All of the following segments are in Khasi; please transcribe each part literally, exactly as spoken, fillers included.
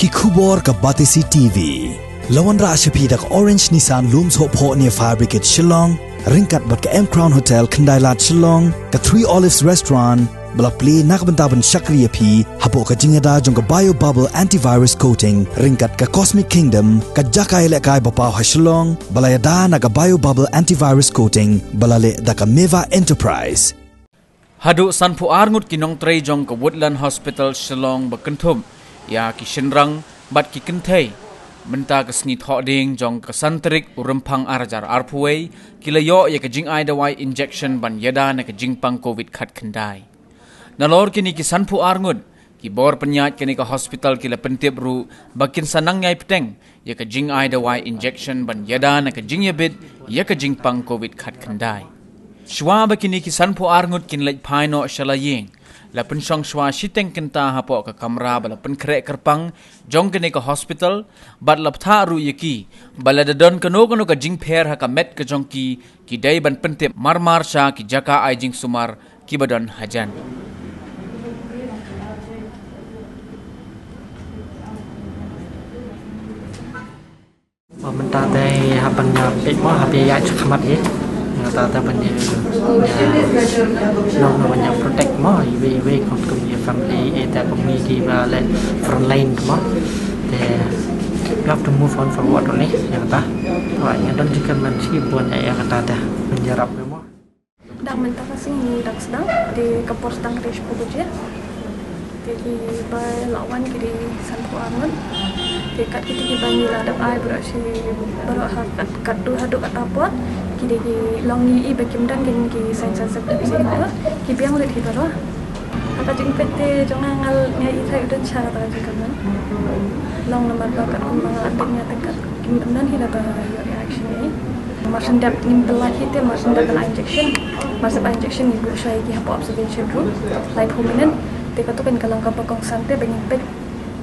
Ki khubor ka Batesi T V. La wanrah sha phi da ka Orange Nissan Lum Sohphoh near Fire Brigade Shillong, ryngkat bad ka M Crown Hotel Khyndailad Shillong, ka Three Olives Restaurant, ba la plie na ka bynta ban shakri ïa phi hapoh ka jingïada jong ka Bio Bubble Antivirus Coating, ryngkat ka Cosmic Kingdom, ka jaka ïalehkai ba paw ha Shillong, ba la ïada na ka Bio Bubble Antivirus Coating, ba la leh da ka Meva Enterprise. Haduh sanphew ar ngut ki nongtrei jong ka Woodland Hospital Shillong ba kynthup ïa ki shynrang bad ki kynthei, mynta ka sngi Thohdieng jong ka san tarik u Rymphang ar hajar arphew wei, ki la ïoh ïa ka jingai dawai injection ban ïada na ka jingpang Covid khatkhyndai. Nalor kine ki sanphew ar ngut, ki bor pynïaid kane ka hospital ki la pyntip ruh ba kin sa nang ïai bteng ïa ka jingai dawai injection ban ïada na ka jingïabit ïa ka jingpang Covid khatkhyndai. Shuwa ba kine ki sanphew ar ngut kin leit phai noh sha la ïing, la pynshong shuwa shiteng kynta hapoh ka kamra ba la pynkhreh kyrpang jong kane ka hospital, bad la bthah ruh ïa ki ba lada don kano kano ka jingpher ha ka met ka jong ki, ki dei ban pyntip marmar sha ki jaka ai jingsumar kiba don hajan. Ba mynta te hap ban ïa peit mo, hap ïa ïaid shakhmat ïa. Ïa ta te ban ïa, ïa long ban ïa protect mo, iwei iwei kum kum ïa family, ïa ta kum ngi kiba leh frontline mo. Te you have to move on forward only, ïa ta. Wa ïa don jingkyrmen shibun ïa, ïa ta te ban ïarap mo. Dang mynta ka sngi dang sdang, te ka por sdang te shiphew baje. Te kiba la wan ki dei sanphew ar ngut. Te kat kita kiba ngi la dep ai baroh shi, baroh ha kat, kat dur haduh kata por. Ki dei ki long ngi i ba kim don kin ki signs and symptoms, ki biang lut hi baroh. Ha ka jingpeit te jong nga, nga i tharai u don sha kata ka jingkyrmen. Long namar ba katkum ba nga la peit nga te kat kim don hi lada ïoh reaction hi. Mar shen dep ngim pynlait hi te mar shen dep ban ai injection. Mar shen ai injection ngi buh shuwa ïa ki hapoh observation room laiphew minit. Te kato kan ka long kaba kongsan te ba ngin peit.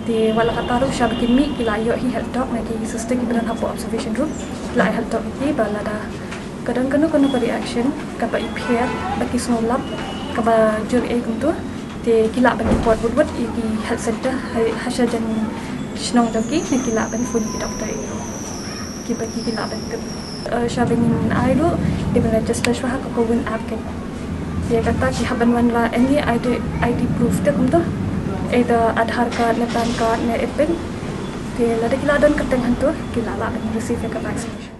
Te wat la katta ruh shuwa ba kin mih ki la ïoh hi health talk na ki sister kiba don hapoh observation room. Ki la ai health talk ïa ki ba lada ka don kano kano ka reaction kaba ipher ba ki sngew lap kaba jur ei kumto. Te ki lah ban report wut wut ïa ki health center ha, ha shajan shnong jong ki, ne ki lah ban phone ïa ki doktor ïa ki. Kiba ki, ki lah ban tip. Eh, shuwa ba ngin ai ruh, dei ban register shuwa ha ka CoWIN app keiñ. Ïa kata ki hap ban wanrah any I D, I D proof te kumto. Either Aadhaar card ne PAN card ne EPIC. Te lada ki la don kyrteng hangto, ki lah, lah ban receive ïa ka vaccination.